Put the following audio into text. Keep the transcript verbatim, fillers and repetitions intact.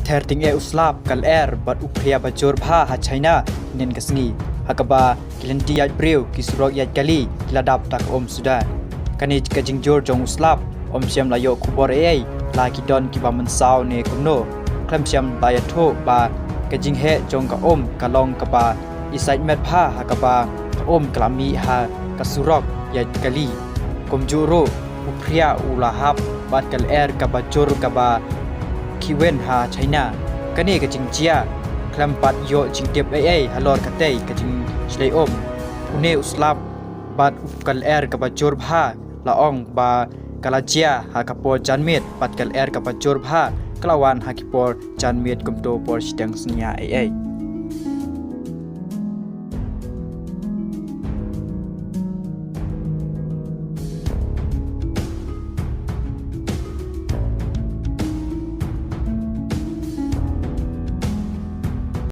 Ther tyngeh u slap ka lyer bad u phria ba jur bha ha China hynnin ka sngi, ha kaba ki lynti ïaid briew, ki surok ïaid kali ki la dap da ka um suda. Kane ka jingjur jong u slap ym shym la ïoh khubor ei ei la ki don kiba mynsaw ne kumno. Khlem shym la ïathuh ba ka jingheh jong ka um ka long kaba i sait met bha ha kaba ka um ka la mih ha ka surok ïaid kali. Kumjuh ruh u phria u la hap bad ka lyer kaba jur kaba khiwen ha China. Kane ka jingjia khlem pat ïoh jingtip ei ei halor katei ka jingshlei um. Une u slap bad u ka lyer kaba jur bha la ong ba ka la jia ha ka por janmiet bad ka lyer kaba jur bha ka la wan ha ki por janmiet, kumto por shiteng synñia ei ei.